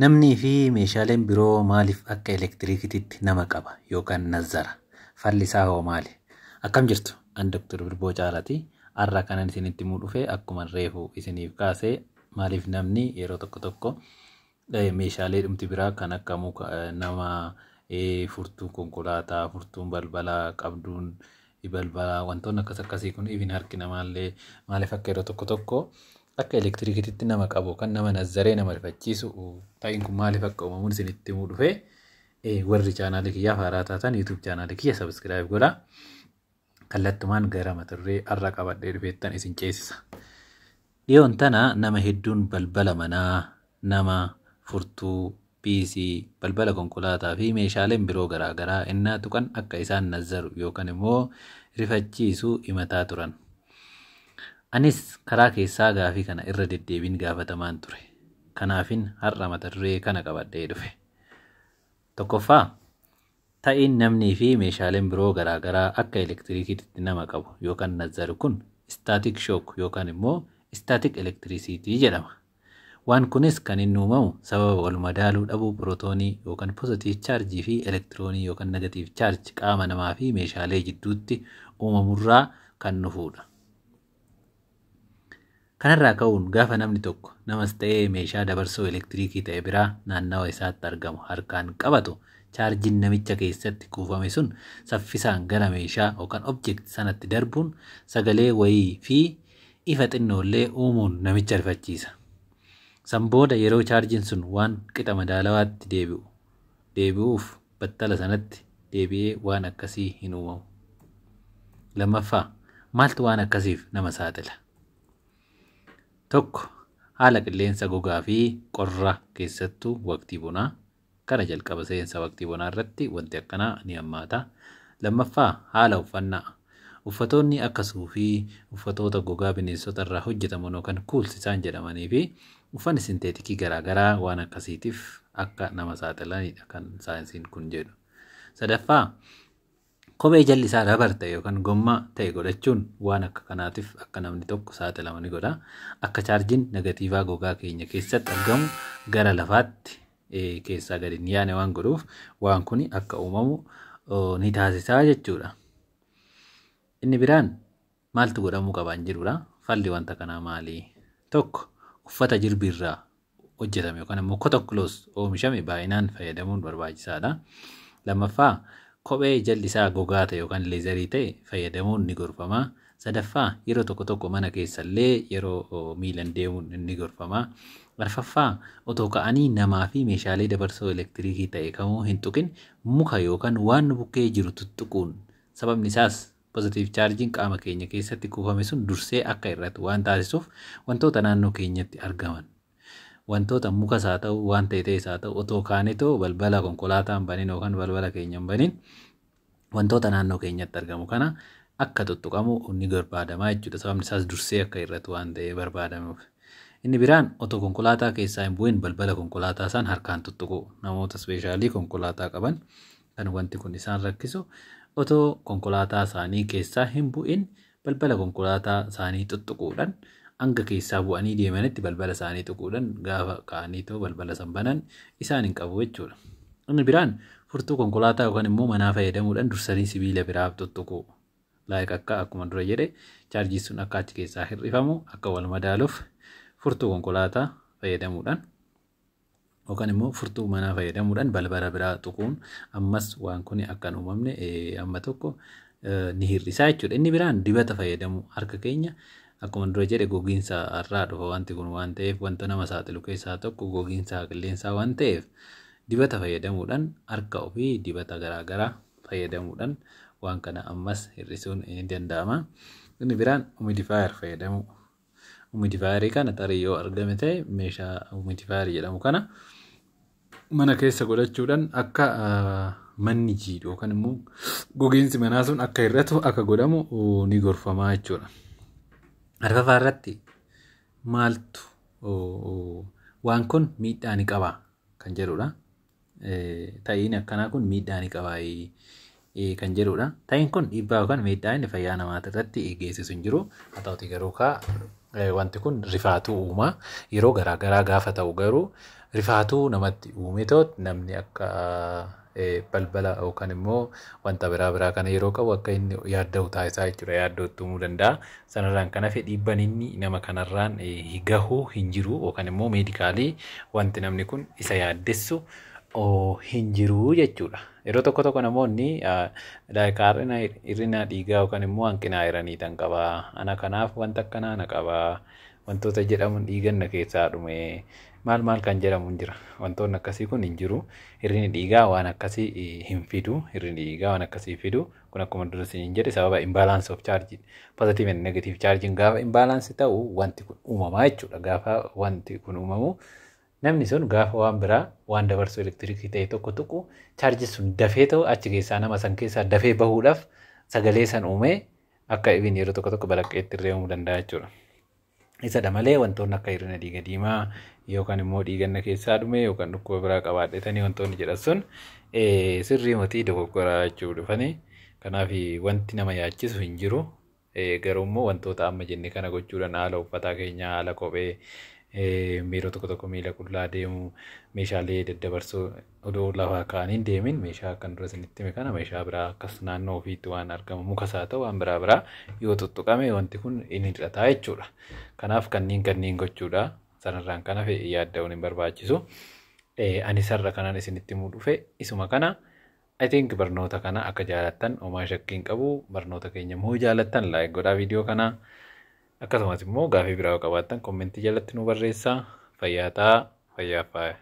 Namnii fi meeshaaleen biroo maaliif akka elektiriikiitti nama qaba yookaan nazzara? Falli isaa hoo maali? Akkam jirtu? Ani Dr. Birboo Caalaati. Har'a kanan isinitti himuu dhufe akkuma reefu isiniif kaasee maaliif namni yeroo tokko tokko meeshaalee dhumti biraa kan akka muka nama, furtuun konkolaataa, furtuun balbalaa, qabduun balbalaa, wantoonni akkas akkasii kun even harki namaallee maaliif akka yeroo tokko tokko akka elektiriikiitti nama qabu kan nama nazzaree nama rifachiisu ta'iin kun maaliif akka uumamuun isinitti himuu dhufe. Warri chaanaalii kiyyaaf haaraa taatan YouTube chaanaalii kiyya subscribe godhaa. Kallattumaan gara mata duree har'a qabadhee dhufeettan isin ceesisa. Dhiyoon tana nama hedduun balbala manaa, nama, furtuu, piisii, balbala konkolaataa fi meeshaaleen biroo garaagaraa innaa tuqan akka isaan nazzaru yookaan immoo rifachiisu himataa turan. Anis karaa keessaa gaafii kana irra deddeebiin gaafatamaan ture. Kanaafin har'a mata duree kana qabadhee dhufe. Tokkoffaa, ta'iin namnii fi meeshaaleen biroo garaagaraa akka elektiriikiitti nama qabu yookaan nazzaru kun static shock yookaan immoo static electricity jedhama. Waan kunis kan inni uumamu sababa wal madaaluu dhabuu pirootoonii yookaan positive charge fi elektiroonii yookaan negative charge qaama namaa fi meeshaalee jidduutti uumamurraa kan dhufudha. Kanarraa ka'uun gaafa namni tokko namas ta'ee meeshaa dabarsoo elektiriikii ta'e biraa naannawa isaatti argamu harkaan qabatu, chaarjiin namicha keessatti kuufame sun saffisaan gara meeshaa yookaan object sanatti darbuun sagalee wayii fi ifa xinnoollee uumuun namicha rifachiisa. San booda yeroo chaarjiin sun waan qixa madaalawaatti deebi'uuf battala sanatti deebi'ee waan akkasii hin uumamu. Lammaffaa, maaltu waan akkasiif nama saaxila? Tokko, haala qilleensa gogaa fi qorra, keessattuu waqtii bonaa. Kana jalqaba seensa waqtii bonaa irratti wanti akkanaa ni hammaata. Lammaffaa, haala uffannaa. Uffatoonni akka suufii, uffatoota gogaa bineensota irraa hojjetaman yookaan cools isaan jedhamanii fi uffanni sinteetikii garaagaraa waan akkasiitiif akka nama saaxilanidha kan saayinsiin kun jedhu. Sadaffaa, kophee jalli isaa rubber ta'e yookaan gommaa ta'e godhachuun waan akka kanaatiif akka namni tokko saaxilamu ni godha. Akka chaarjiin negatiivaa gogaa keenya keessatti argamu gara lafaatti keessaa gadi hin yaane waan godhuuf waan kun akka uumamu ni taasisaa jechuudha. Inni biraan maaltu godhamuu qabaan jedhudha. Falli wanta kanaa maali? Tokko, uffata jirbiirraa hojjetame yookaan immoo cotton cloth oomishame baay'inaan fayyadamuun barbaachisaadha. Lammaffaa, kophee jalli isaa gogaa ta'e yookaan leatherii ta'e fayyadamuun ni gorfama. Sadaffaa, yeroo tokko tokko mana keessallee yeroo miilan deemuun ni gorfama. Arfaffaa, otoo ka'anii namaa fi meeshaalee dabarsoo elektiriikii ta'e kamuu hin tuqin, muka yookaan waan nu bukkee jiru tuttuquun, sababni isaas positive chaarjiin qaama keenya keessatti kuufame sun dursee akka hir'atu waan taasisuuf, wantoota naannoo keenyatti argaman, wantoota mukas haa ta'u, waan ta'e ta'es haa ta'u, otoo kaanetoo balbala konkolaataa hin banin yookaan balbala keenya hin banin wantoota naannoo keenyatti argamu kana akka tuttuqamu ni barbaadama jechuudha. Sababni isaas dursee akka hir'atu waan ta'eef barbaadamuuf. Inni biraan otoo konkolaataa keessaa hin bu'in balbala konkolaataa isaan harkaan tuttuqu, namoota specially konkolaataa qaban kan wanti kun isaan rakkisu, otoo konkolaataa isaanii keessaa hin bu'in balbala konkolaataa isaanii tuttuquudhaan, hanga keessaa bu'anii deemanitti balbala isaanii tuquudhaan, gaafa ka'anii too balbala san banan isaan hin qabu jechuudha. Inni biraan furtuu konkolaataa yookaan immoo manaa fayyadamuudhaan dursanii sibiila biraaf tuttuqu. Like akka akkuma dura jedhe chaarjii sun akka achi keessaa hir'ifamu, akka wal madaaluuf furtuu konkolaataa fayyadamuudhaan yookaan immoo furtuu manaa fayyadamuudhaan balbala biraa tuquun ammas waan kun akka hin uumamne amma tokko ni hir'isaa jechuudha. Inni biraan dibata fayyadamu. Harka keenya akkuma dura jedhe gogiinsa irraa dhufa wanti kun waan ta'eef, wanta nama saaxilu keessaa tokko gogiinsa qilleensaa waan ta'eef, dibata fayyadamuudhaan, harka ofii dibata garaagaraa fayyadamuudhaan waan kana ammas hir'isuun ni danda'ama. Inni biraan humidifier fayyadamu. Humidifierii kana tarii yoo argame ta'e meeshaa humidifier jedhamu kana mana keessa godhachuudhaan akka manni jiidhu yookaan immoo gogiinsi manaa sun akka hir'atu akka godhamu ni gorfama jechuudha. Arfaffaa irratti maaltu waan kun miidhaa ni qaba kan jedhudha. Ta'iin akkanaa kun miidhaa ni qaba kan jedhudha. Ta'iin kun dhiibbaa yookaan miidhaa inni fayyaa namaa irratti geessisu hin jiru. Haa ta'uti garuu kaa wanti kun rifaatuu uumaa yeroo garaagaraa gaafa ta'u garuu Rifaatuu namatti uumetoo namni akka balbala yookaan immoo wanta biraa biraa kana yeroo qabu akka inni yaadda'u taasisaa jechuudha. Yaaddoo itti uumuu danda'a. Sanarraan kan hafe dhiibban inni nama kanarraan gahu hin jiru yookaan immoo medically wanti namni kun isa yaaddessu hin jiru jechuudha. Yeroo tokko tokko namoonni hir'ina dhiigaa yookaan immoo hanqina ironii tan qabaa. Ana kanaaf wanta akkanaa na qabaa. Wantoota jedhamuun dhiiganna keessaa dhume maal maal kan jedhamu hin jira. Wantoonni akkasii kun hin jiru. Hir'inni dhiigaa waan akkasii hin fidu. Hir'inni dhiigaa waan akkasii fidu. Kun akkuma dura isiniin jedhe sababa imbalance of charge, positive and negative charging gaafa imbalance ta'u wanti kun uumamaa jechuudha. Gaafa wanti kun uumamu namni sun gaafa waan biraa waan dabarsuu elektirikii ta'e tokko tuqu, chaarjii sun dafee ta'u achi keessaa nama san keessaa dafee bahuudhaaf sagalee san uumee akka ibin yeroo tokko tokko balaqqeetti illee uumuu danda'a jechuudha. Isadha malee wantoonni akka hir'ina dhiiga diimaa yookaan immoo dhiiganna keessaa dhume yookaan dhukkuba biraa qabaadhetanii wantoonni jedhan sun sirrii motii dogoggoraa jechuu dhufanii. Kanaaf wanti nama yaachisu hin jiru. Garuu immoo wantoota amma jenne kana gochuudhaan haala uffataa keenyaa, haala kophee, yeroo tokko tokko miila qullaa deemuu, meeshaalee daddabarsoo odoo lafaa ka'anii hin deemin, meeshaa akkan dura isinitti hime kana, meeshaa biraa akkas naannoo ofiitti waan argamu, mukas haa ta'u waan biraa biraa yoo tuttuqame wanti kun hin hir'ata jechuudha. Kanaaf kanneen kanneen gochuudha. Sanarraan kan hafe yaadda'uun hin barbaachisu. Ani sarara kanaan isinitti himuu dhufe isuma kana. I think barnoota kana akka jaalattan homaa shakkii hin qabu. Barnoota keenya immoo jaalattan like godhaa viidiyoo kana. Akkasumas immoo gaafii biraa yoo qabaattan commentii jalatti nu barreessaa. Fayyaa ta'aa, fayyaa faaya.